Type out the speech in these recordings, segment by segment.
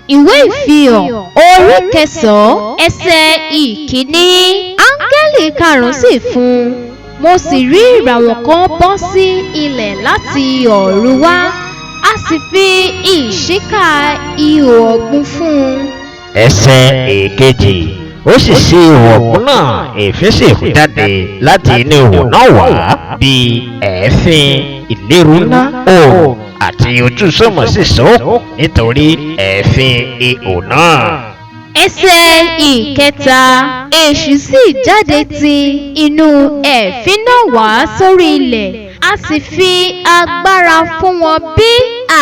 Ìwé Ìfihàn orí kẹsàn-án, ẹsẹ̀ ìkíní. Áńgẹ́lì karùn-ún sì fún un. Mo sì rí ìràwọ̀ kan bọ́ sí ilẹ̀ láti ọ̀run wá, a sì fi ìṣíká ihò ọ̀gbun fún un. Ẹsẹ̀ ìkejì. Ó sì ṣí ihò ọ̀gbun náà, èéfín sì hù jáde láti inú ihò náà wá bí èéfín ìléru ńlá. Oòrùn àti ojú sánmọ̀ sì ṣókùnkùn nítorí èéfín ihò náà. Ẹsẹ̀ ìkẹta. Èṣù sì jáde ti inú èéfín náà wá sórí ilẹ̀, a sì fi agbára fún wọn bí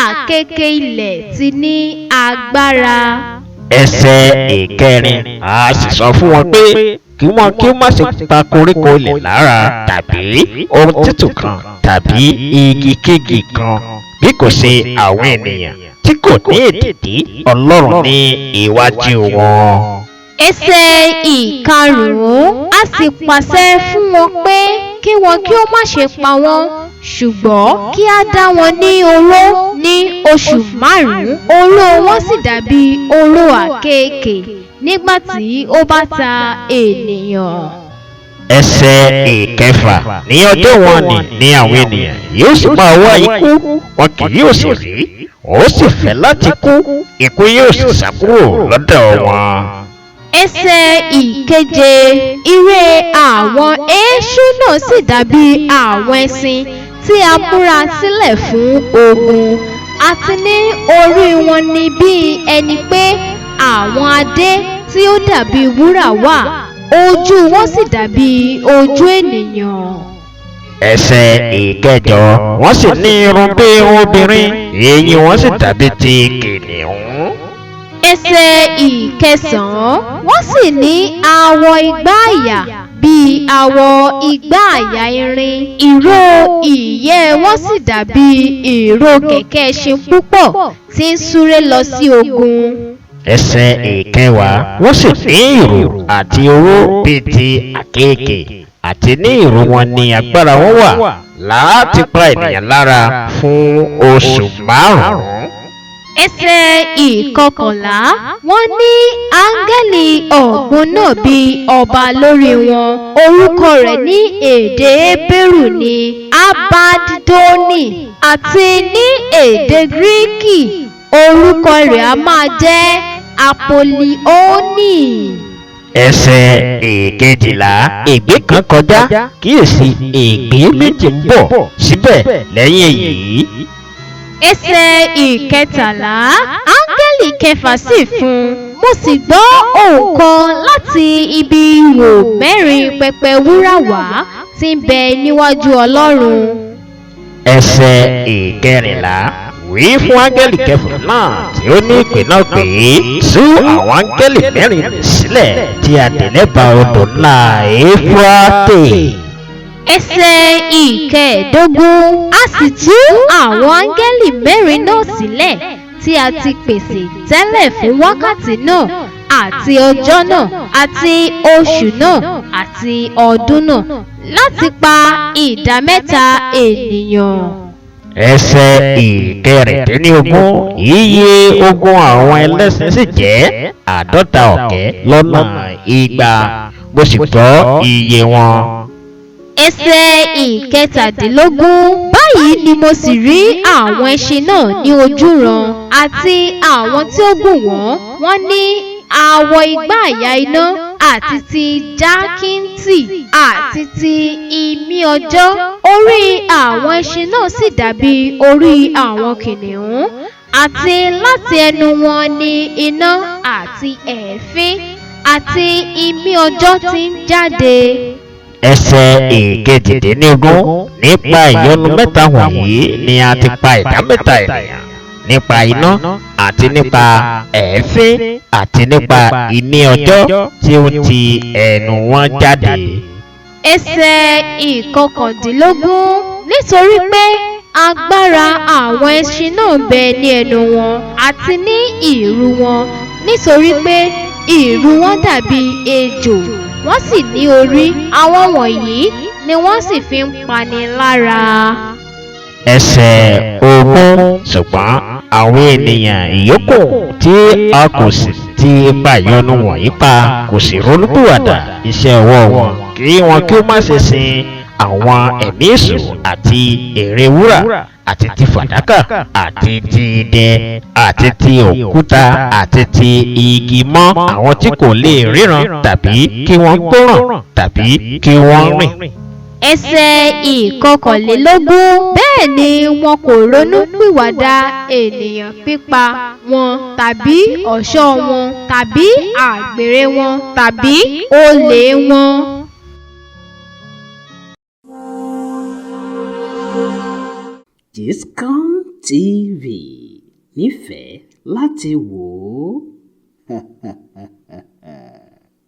àkekèé ilẹ̀ ti ní agbára. Ẹsẹ̀ ìkẹrin. A sì sọ fún wọn pé kí wọn kí ó má ṣe pa koríko ilẹ̀ lára tàbí ohun tútù kan tàbí igikígi kan, bí kò ṣe àwọn ènìyàn tí kò ní èdìdí Ọlọ́run ní iwájú wọn. Ẹsẹ̀ ìkarùn-ún. A sì pàṣẹ fún wọn pé kí wọn kí ó má ṣe pa wọ́n, ṣùgbọ́n kí á dá wọn ní oró ní oṣù márùn-ún. Oró wọn sì dàbí oró àkekèé nígbà tí ó bá ta ènìyàn. Ẹsẹ̀ ìkẹfà. Ní ọjọ́ wọn ni àwọn ènìyàn yóò sì máa wá ikú, wọn kì yóò sì rí, wọn ó sì fẹ́ láti kú, ikú yóò sì sá kúrò lọ́dọ̀ wọn. Ẹsẹ̀ ìkeje. Ìré àwọn eéṣú náà sì dàbí àwọn ẹṣin tí a múra sílẹ̀ fún ogun, àti ní orí wọn ni bí ẹni pé àwọn adé tí ó dàbí wúrà wà, ojú wọn sì dàbí ojú ènìyàn. Ẹsẹ̀ ìkẹjọ. Wọ́n sì ní irun bí irun obìnrin, eyín wọn sì dàbí ti kìnìún. Ẹsẹ̀ ìkẹsàn-án. Wọ́n sì ní awọ igbá àyà bí awọ igbá àyà irin. Ìró ìyẹ́ wọn sì dàbí ìró kẹ̀kẹ́ ẹṣin púpọ̀ tí ń súré lọ sí ogun. Ẹsẹ̀ ìkẹwàá. Wọ́n sì ní ìrù àti oró bíi ti àkekèé, àti ní ìrù wọn ní agbára wọn wà láti pa ènìyàn lára fún oṣù márùn-ún. Ẹsẹ̀ ìkọkànlá. Wọ́n ní áńgẹ́lì ọ̀gbun náà bí ọba lórí wọn. Orúkọ rẹ̀ ní èdè Hébérù ní Abádónì, àti ní èdè Gíríìkì orúkọ rẹ̀ a máa jẹ́ Apoliónì. Ẹsẹ̀ ìkejìlá. Ègbé kan kọjá, kíyèsí, ègbé méjì ń bọ̀ síbẹ̀ lẹ́yìn èyí. Ẹsẹ̀ ìkẹtàlá. Áńgẹ́lì kẹfà sì fún un. Mo sì gbọ́ ohùn kan láti ibi ihò mẹ́rin pẹpẹ wúrà wá tí ń bẹ níwájú Ọlọ́run. Ẹsẹ̀ ìkẹrìnlá. Wí fún áńgẹ́lì kẹfà náà tí ó ní ìpè náà pé, tú àwọn áńgẹ́lì mẹ́rin nì sílẹ̀ tí a dè lẹ́bàá odò ńlá Éfúrátè. Ẹsẹ̀ ìkẹẹ̀dógún. A sì tú àwọn áńgẹ́lì mẹ́rin náà sílẹ̀ tí a ti pèsè tẹ́lẹ̀ fún wákàtí náà àti ọjọ́ náà àti oṣù náà àti ọdún náà láti pa ìdá mẹ́ta ènìyàn. Ẹsẹ̀ ìkẹrìndínlógún. Iye ogun àwọn ẹlẹ́sìn sì jẹ́ 250,000, mo sì gbọ́ iye wọn. Ẹsẹ̀ ìkẹtàdínlógún. Báyìí ni mo sì rí àwọn ẹṣin náà ní ojúran àti àwọn tí ó gùn wọ́n, wọ́n ní awọ igbá àyà iná àti ti jákíntì àti ti imí ọjọ́. Orí àwọn ẹṣin náà sì dàbí orí àwọn kìnìún, àti láti ẹnu wọn ni iná àti èéfín àti imí ọjọ́ ti ń jáde. Ẹsẹ̀ ìkejìdínlógún. Nípa ìyọnu mẹ́ta wọ̀nyí ni a ti pa ìdá mẹ́ta ènìyàn, nípa iná àti nípa èéfín àti nípa imí ọjọ́ tí ó ti ẹnu wọn jáde. Ẹsẹ̀ ìkọkàndínlógún. Nítorí pé agbára àwọn ẹṣin náà ń bẹ ní ẹnu wọn àti ní ìrù wọn, nítorí pé ìrù wọn dàbí ejò, wọ́n sì ní orí. Àwọn wọ̀nyí ni wọ́n sì fi ń pani lára. Ẹsẹ̀ 20. Ṣùgbọ́n Àwọn ènìyàn ìyókù tí a kò sì ti ipa ìyọnu wọ̀nyí pa kò sì ronúpìwàdà iṣẹ́ ọwọ́ wọn, kí wọn kí ó má ṣe sin àwọn ẹ̀mí èṣù àti ère wúrà àti ti fàdákà àti ti idẹ àti ti òkúta àti ti igi mọ́ àwọn tí kò lè ríran tàbí kí wọ́n gbọ́ràn tàbí kí wọ́n rìn. Ẹsẹ̀ ìkọkànlélógún. Bẹ́ẹ̀ ni wọn kò ronú pìwàdà ènìyàn pípa wọn tàbí ọ̀ṣọ́ wọn tàbí àgbèrè wọn tàbí olè wọn. Gistcom TV nífẹ̀ẹ́ láti wò ó.